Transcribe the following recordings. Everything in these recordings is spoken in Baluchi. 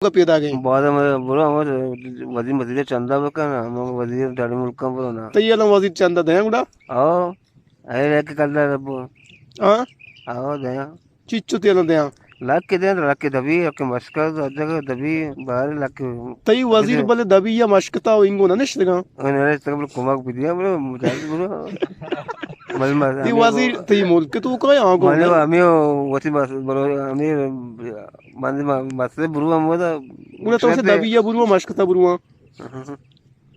کا پیدا گئے۔ بعد میں برو ہم وزیر مزید چندہ بکن، ہم وزیر داڑی ملکاں برو نا۔ تئی الان وزیر چندہ دیاں گڑا؟ او، اے رہ کے کلدار ربو۔ ہاں؟ او، دیاں۔ چچو تئی الان دیاں؟ لکھ دیں، لکھ دبی، لکھ مشکل، جگہ دبی، باہر لکھ۔ تئی وزیر بلے دبی یا مشکتا و انگو نہ نشتگاں؟ او نہ نشتگاں، بلے کمک بدیا، بلے مجاز برو۔ بلے ما-، تئی وزیر، تئی ملک تو کا آنگو؟ بلے ہمیں وتی بس، بلے ہمیں بندے ما-، مسئلہ برو ہم ہوتا۔ گڑا تو سے دبی یا برو، مشکتا برو۔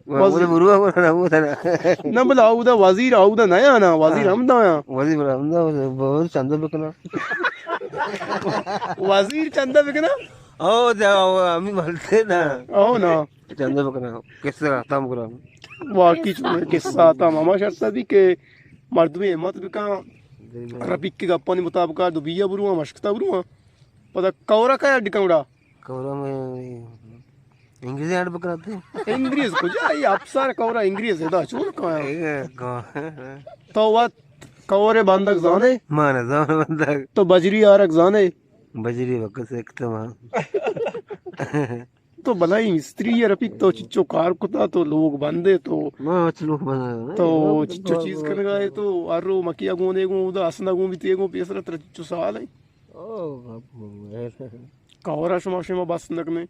وزیر۔ برو ہم ہوتا نا، ہوتا نا۔ نہ بلے اودا وزیر، اودا نیا نا، وزیر ہاں۔ ہم دا یا۔ وزیر ہم دا، بہت چندہ بکنا۔ وزیر چندہ بکنا؟ او دا، او ہمیں ملتے نا۔ او نا۔ چندہ بکنا، کس سے ختم کرا۔ واقعی چون قصہ آتا ہما شرط دی کہ مردمی ہمت بکن، رفیق کے گپانی مطابق دبیا برو، مشکتا برو۔ پدا کورا کا اڈ کنگڑا؟ کورا میں انگریزی اڈ بکناتے۔ انگریز کجا؟ یہ افسر کورا انگریز ہے دا، چون کہاں ہے؟ تو وقت کورے بندگ زانے؟ مانا زان بندگ۔ تو بجری آرگ زانے؟ بجری وقت سکتما۔ تو بلائی مستری ہے رفیق، تو چچو کار کتا، تو لوگ بندے تو۔ ما اچ لوگ بندے۔ تو چچو چیز کنگا ہے، تو ہر رو مکیا گون دے گون، ادا اسنا گون بیتے گون، پیسرا ترا چچو سوال ہے۔ او، بابو، اے۔ کورا شما، شما بس نکنے۔